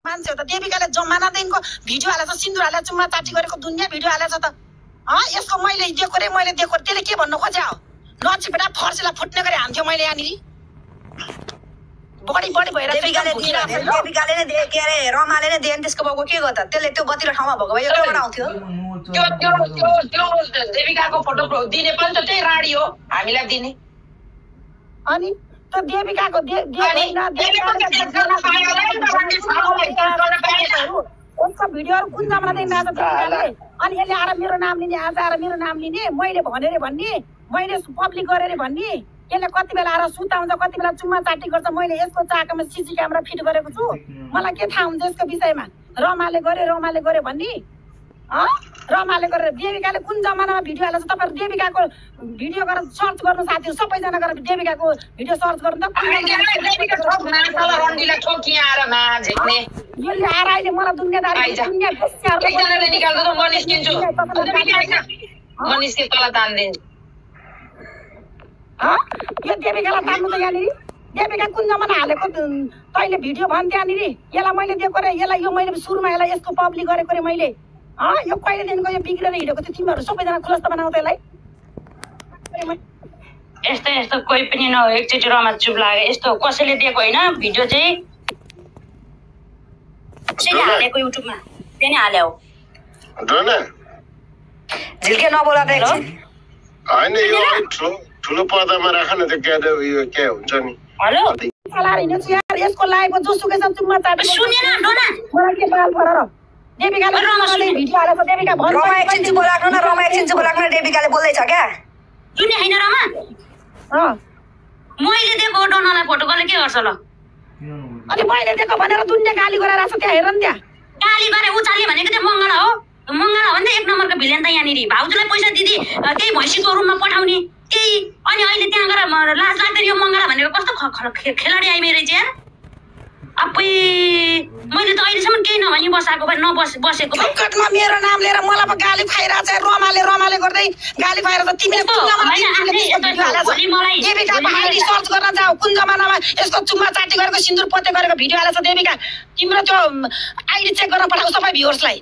मान्छे हो त देविकाले जमानादेखिको भिडियो हालेछ सिन्दुर हालेर चुम्मा चाटी गरेको दुनियाँ भिडियो हालेछ त यसको मैले दिएको त्यसले के भन्नु खोज्या हो नचिपेटा फर्सेला फुट्ने गरी हान्थ्यो मैले यहाँनिर बढी भएर देविकाले नै के अरे रमाले नै दिएन त्यसको बाबु के गर्दा त्यसले त्यो बतिलो ठाउँमा भएको भए यो बनाउँथ्यो त्यो देविकाको फोटो दिने पनि त त्यही राडी हो हामीलाई दिने अनि त्यो देविकाको उसको भिडियोहरू कुन जमानादेखि आएको देविकाले अनि यसले आएर मेरो नाम लिने आज आएर मेरो नाम लिने मैले भने रे भन्ने मैले पब्लिक गरेर भन्ने यसले कति बेला आएर सुताउँछ कति बेला चुम्मा चाटी गर्छ मैले यसको चाकामा सिसी क्यामेरा फिट गरेको छु मलाई के थाहा हुन्छ यसको विषयमा रमाले गरे भन्ने रमाले गरेर देविकाले कुन जमानामा भिडियो हालेछ तपाईँहरू देविकाको भिडियो गरेर सर्च गर्नु साथीहरू सबैजना गरेर देविकाको भिडियो सर्च गर्नु त यसले आएर अहिले मलाई दुनियाँदारी यो देविकालाई तान्नु त यहाँनिर देविका कुन जमाना हालेको तैँले भिडियो भन् त्यहाँनिर यसलाई मैले दिएको रे यसलाई यो मैले सुरुमा यसलाई यसको पब्लिक गरेको रे मैले यो कहिलेदेखिको यो बिग्रेर हिँडेको थियो तिमीहरू सबैजना खुलस्त बनाऊ त्यसलाई यस्तो कोही पनि न एकचोटि रमा चुप लाग्यो यस्तो कसैले दिएको होइन भिडियो चाहिँ कसैले हालेको युट्युबमा त्यही नै हाल्यो झिल्के नबोला त होइन यो ठुलो पर्दामा राख न त्यो के हुन्छ नि हेलो चलाएर हिँड्छु यार यसको लाइभमा जोसुकै छ चुम्मा चाटी सुनेन डोना मलाई के बाल परेर देविकाले भिडियो हालेछ देविका भन्छ रमा एकछिन चुप लाग्नु न देविकाले बोल्दैछ क्या सुने हैन रमा मैले दिएको डोनालाई फोटो गर्ले के गर्छ ल अनि मैले दिएको भनेर दुनिया गाली गरेर छ त्यहाँ हेर न त्यहाँ गाली गरे उचाल्ने भनेको त्यो मङ्गला हो मङ्गला भन्दा एक नम्बरको भिलेन त यहाँनिर भाउजूलाई पैसा दिदी केही भैँसीको रुममा पठाउने केही अनि अहिले त्यहाँ गएर लाज लाग्दैन यो मङ्गला भनेको कस्तो खेलाडी आइमे रहेछ यार अबै मैले त अहिलेसम्म केही नभनी बसेको संकटमा मेरो नाम लिएर मलाई पो गाली खाइरहेछ रमाले गर्दै गाली खाएर त तिमीले देविका भाइले सर्च गर्न जाऊ कुन जमानामा यसको चुम्मा चाटी गरेको सिन्दुर पोते गरेको भिडियो हालेछ देविका तिम्रो त्यो आइडी चेक गर्न पठाऊ सबै भ्युअर्सलाई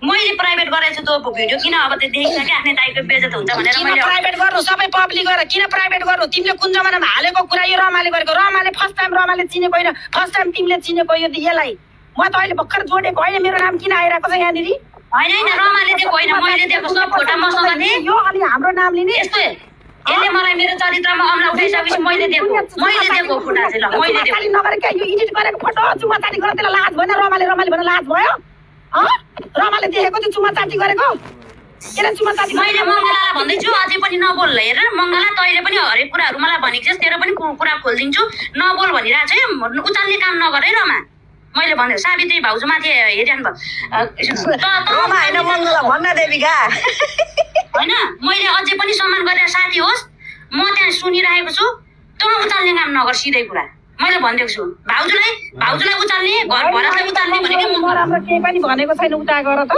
मैले प्राइभेट गरेछु त्यो भिडियो किन अब त्यो देखिन्छ कि आफ्नै दाइको बेइज्जत हुन्छ भनेर मैले प्राइभेट गर्नु सबै पब्लिक गरेर किन प्राइभेट गर्नु तिमीले कुन जमानामा हालेको कुरा यो रमाले गरेको रमाले फर्स्ट टाइम रमाले चिनेको होइन फर्स्ट टाइम तिमीले चिनेको यो यसलाई म त अहिले भर्खर जोडेको होइन मेरो नाम किन आइरहेको छ यहाँनिर होइन रमाले दिएको होइन मैले दिएको सब फोटो मसँग थिएँ यो अनि हाम्रो नाम लिने यस्तो यसले मलाई मेरो चरित्रमा अमला उठाइसकेपछि मैले दिएको फोटो चाहिँ ल मैले दिएको नगरे के यो एडिट गरेको फोटो चुम्मा चाटी गरेर त्यसलाई लाज भएन रमाले भन्न लाज भयो रमाले देखेको त्यो चुम्मा चाटी गरेको मैले मङ्गलालाई भन्दैछु अझै पनि नबोल हेर मङ्गला तैँले पनि हरेक कुराहरू मलाई भनेको छस् तेरो पनि कुरा खोलिदिन्छु नबोल भनिरहेको छु उचाल्ने काम नगर है रमा मैले भने सावित्री भाउजू माथि हेरिरहनु भयो होइन मैले अझै पनि सम्मान गरेर साथी होस् म त्यहाँ सुनिरहेको छु तँ उचाल्ने काम नगर सिधै कुरा मैले भनिदिएको छु भाउजूलाई उचाल्ने घर भरालाई उचाल्ने भनेको केही पनि भनेको छैन उता गर त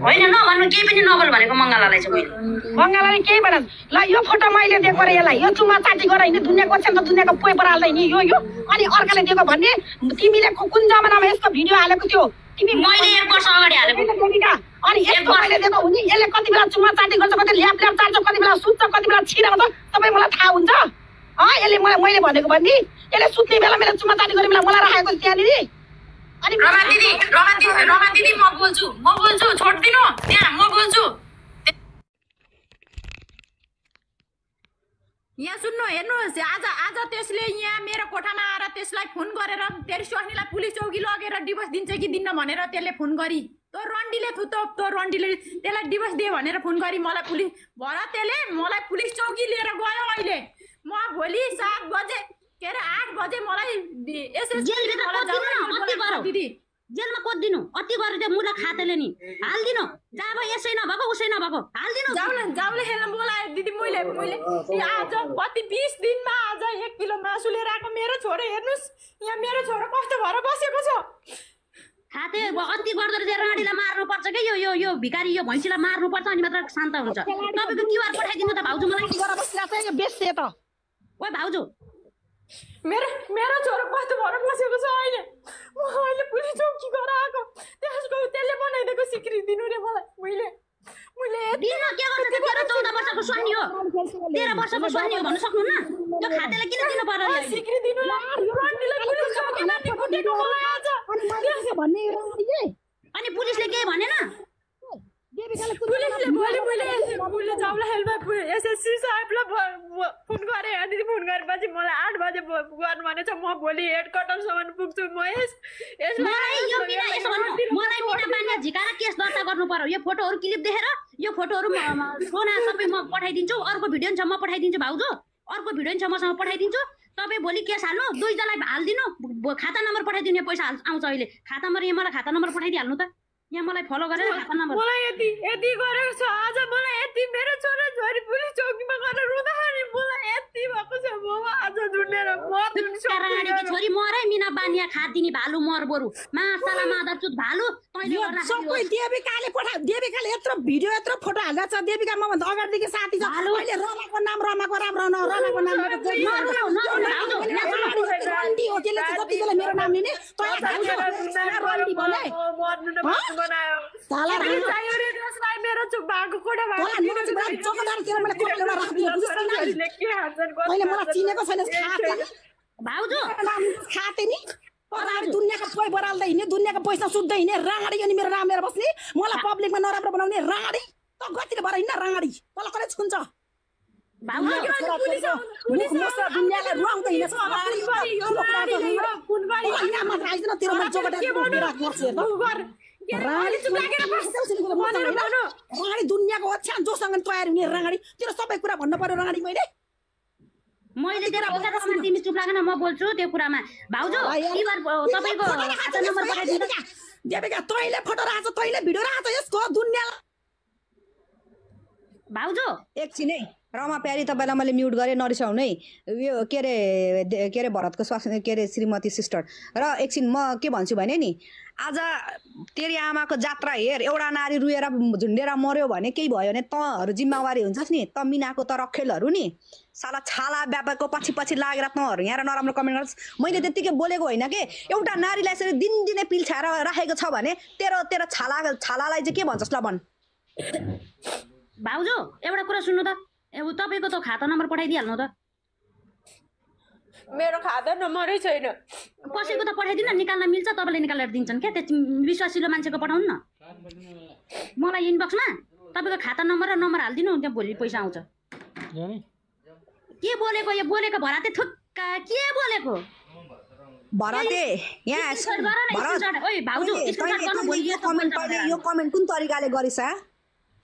होइन नभन्नु केही पनि नबोल भनेको मङ्गलालाई चाहिँ मैले मङ्गलाले केही भन ल यो फोटो मैले दिएको रे यसलाई यो चुम्मा चाटी गरेर हिँड्ने दुनियाँको छ नि त दुनियाँको पेपर हाल्दै नि यो अनि अर्काले दिएको भन्ने तिमीले कुन जमानामा यसको भिडियो हालेको थियो तिमी मैले 1 वर्ष अगाडि हालेको अनि यसको मैले दिएको हुने यसले कति बेला चुम्मा चाटी गर्छ कति ल्याप चाट्छ कति बेला सुत्छ कति बेला छिराउँछ सबै मलाई थाहा हुन्छ यसले मैले भनेको भन्ने यसले सुत्ने बेला मेरो चुम्मा चाटी गर्ने बेला मलाई राखेको त्यहाँनिर अनि रमा दिदी म बोल्छु छोड्दिनु त्यहाँ म बोल्छु यहाँ सुन्नु हेर्नुहोस् आज त्यसले यहाँ मेरो कोठामा आएर त्यसलाई फोन गरेर तेरो स्वास्नीलाई पुलिस चौकी लगेर डिभोर्स दिन्छ कि दिन्न भनेर त्यसले फोन गरी तँ रन्डीले त्यसलाई डिभोर्स दिए भनेर फोन गरी मलाई पुलिस चौकी लिएर गयो अहिले म भोलि 7 बजे के अरे 8 बजे मलाई दिदी जेलमा कोदिनु अति गरेर मुला खातेले नि हाल्दिनु जब यसै नभएको उसै नभएको हाल्दिनु जाउले खेल्न बोलाए दिदी मैले आज कति 20 दिनमा आज 1 किलो मासु लिएर आएको मेरो छोरो हेर्नुस् यहाँ मेरो छोरो कस्तो भएर बसेको छ खाते अति गर्दै राडीलाई मार्नु पर्छ के यो भिखारी यो भैँसीलाई मार्नु पर्छ अनि मात्र शान्त हुन्छ तपाईको क्यूआर पठाइदिनु त भाउजू मलाई गरेर बसिरहेको छ बेच्छ त ओइ भाउजू मेरो छोरो कस्तो भएर बसेको छ अहिले म अहिले 13 वर्षको स्वास्नी हो भन्नु सक्नुहुन्न त्यो खातेलाई किन दिनु पर्यो सिक्री दिनु रन्डीलाई पुलिस चौकीमा निकुटेको मलाई आज भन्ने राडीले अनि पुलिसले के भनेन पुलिसले मैले जाउला हेल्पमा एसएससी साहेबलाई फोन गरेँ अनि फोन गरेपछि मलाई 8 बजे गर्नु भनेछ म भोलि हेडक्वार्टरसम्म पुग्छु म मलाई मिना बानिया झिकाएर केस दर्ता गर्नु पर्यो यो फोटोहरु क्लिप देखेर यो फोटोहरु सोना सबै म पठाइदिन्छु अर्को भिडियो छ म पठाइदिन्छु भाउजू अर्को भिडियो छ मसँग पठाइदिन्छु तपाईँ भोलि केस हाल्नु दुईजनालाई हाल्दिनु खाता नम्बर पठाइदिनु पैसा आउँछ अहिले खाता नम्बर यहाँ मलाई खाता नम्बर पठाइदिहाल्नु त यहाँ मलाई फलो गरेर खाता नम्बर मलाई यति गरेको छ आज मलाई यति मेरो छोरा छोरी पुलिस चौकीमा गएर रुँदाखेरि मलाई यति भएको छ म आज ढुन्डेर राणीकी छोरी मरै मिना बानिया खादिनी भालु मर बरु मासाला मादरचुत भालु तैले गर्दा सबै देविकाले देविकाले यत्रो भिडियो यत्रो फोटो हाल्दा छ देविका म भन्दा अगाडिदेखि साथी छ अहिले रमाको नाम रमाको राम्रो रमाको नाम रन्डी हो त्यसले चाहिँ जति बेला मेरो नाम लिने रन्डी भने ताला मेरो भागको कोडा मलाई चिनेको छैन भाउजू खाते नि दुनियाँको पोइ बराल्दै हिँड्ने दुनियाँको पैसा सुत्दै हिँड्ने राँडी अनि मेरो नाम लिएर बस्ने मलाई पब्लिकमा नराम्रो बनाउने राँडी त गतिले भएर हिँड्न राँडी तँलाई कसले छुन्छ दुनियाँलाई रुवाउँदै हिँडेछ राँडी दुनियाँको ओछ्यान जोसँग तयार हुने राँडी तेरो सबै कुरा भन्नु पर्यो राँडी मैले तेरो तिमी चुप लागेन म बोल्छु त्यो कुरामा भाउजू तपाईको खाता नम्बर पठाइदिनु देविका तैले फोटो राख्छ तैले भिडियो राख्छ यसको दुनियाँ भाउजू एकछिन है रमा प्यारी तपाईँलाई मैले म्युट गरेँ नरिसाउनु है यो के अरे भरतको स्वास्नी के अरे श्रीमती सिस्टर र एकछिन म के भन्छु भने नि आज तेरी आमाको जात्रा हेर एउटा नारी रुएर झुन्डेर मर्यो भने केही भयो भने तँहरू जिम्मेवारी हुन्छस् नि त मिनाको त रखेलहरू नि साला छाला व्यापारको पछि लागेर तँहरू यहाँ नराम्रो कमेन्ट गर्छ मैले त्यतिकै बोलेको होइन के एउटा नारीलाई यसरी दिनदिनै पिल्छाएर राखेको छ भने तेरो छालालाई चाहिँ के भन्छस् ल भन् भाउजू एउटा कुरा सुन्नु त तपाईको त खाता नम्बर पठाइदिहाल्नु त मेरो खाता नम्बरै छैन कसैको त पठाइदिनु निकाल्न मिल्छ तपाईँले निकालेर दिन्छन् क्या त्यो विश्वासिलो मान्छेको पठाउनु न मलाई इनबक्समा तपाईँको खाता नम्बर र नम्बर हालिदिनु त्यहाँ भोलि पैसा आउँछ के बोलेको यो बोलेको भराते थुक्का के बोलेको भरते यहाँ यो कमेन्ट कुन तरिकाले गरिस्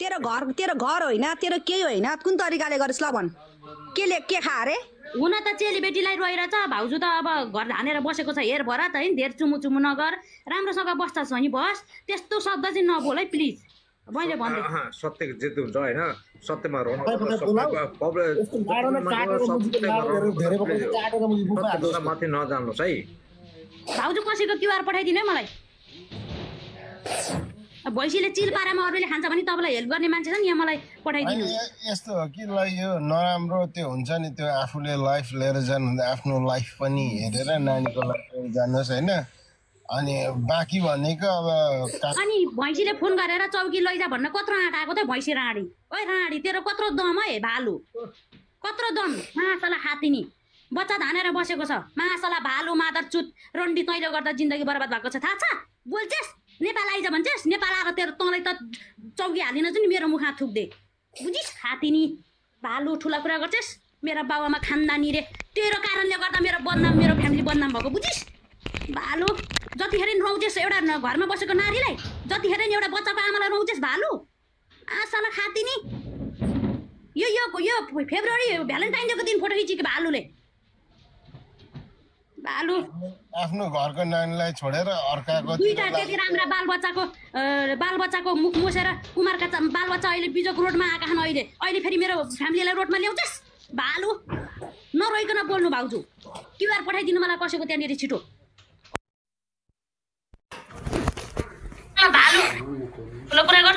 तेरो घर होइन तेरो केही होइन कुन तरिकाले गरिस् ल भन् के खा रे हुन त चेलीबेटीलाई रहेछ भाउजू त अब घर हानेर बसेको छ हेर भरा त है धेर चुमु नगर राम्रोसँग बस्छ नि बस त्यस्तो शब्द चाहिँ नबोल है प्लिज मैले भन्दै सत्य जित्नु हुन्छ होइन सत्यमा माथि नजान्नुहोस् है भाउजू कसैको क्युआर पठाइदिनु है मलाई भैँसीले चिल पारामा अरूले खान्छ भने तपाईँलाई हेल्प गर्ने मान्छे छ नि यहाँ मलाई पठाइदिनु यस्तो हो कि ल यो नराम्रो त्यो हुन्छ नि त्यो आफूले लाइफ लिएर जानु आफ्नो लाइफ पनि हेरेर नानीको लाइफ जानुहोस् होइन अनि बाँकी भनेको अब अनि भैँसीले फोन गरेर चौकी लैजा भन्न कत्रो आँट आएको त भैँसी राँडी ओइ राँडी तेरो कत्रो दम है भालु कत्रो दम मासला खातिनी बच्चा धानेर बसेको छ मासला भालु मादर चुत रन्डी तैँले गर्दा जिन्दगी बर्बाद भएको छ थाहा छ बोल्छेस् नेपाल आइज भन्छेस् नेपाल आएर तेरो तँलाई त चौकी हालिदिन चाहिँ मेरो मुख हात थुक्दे बुझिस् खातिनी भालु ठुला कुरा गर्छेस् मेरो बाबामा खानदानी रे तेरो कारणले गर्दा मेरो फ्यामिली बदनाम भएको बुझिस् भालु जतिखेर नि रौजेस् एउटा घरमा बसेको नारीलाई जतिखेर नि एउटा बच्चाको आमालाई रौजेस् भालु आसाला खातिनी यो फेब्रुअरी भ्यालेन्टाइन डेको दिन फोटो खिचेको भालुले भालु आफ्नो घरको नानीलाई छोडेर अर्काको दुईटा त्यति राम्रा बालबच्चाको मुख मुसेर कुमारका बालबच्चा अहिले बिजोक रोडमा आएका छन् अहिले फेरि मेरो फ्यामिलीलाई रोडमा ल्याउँछस् भालु नरोइकन बोल्नु भाउजू क्युआर पठाइदिनु मलाई कसैको त्यहाँनिर छिटो भालु ठुलो कुरा गर्छ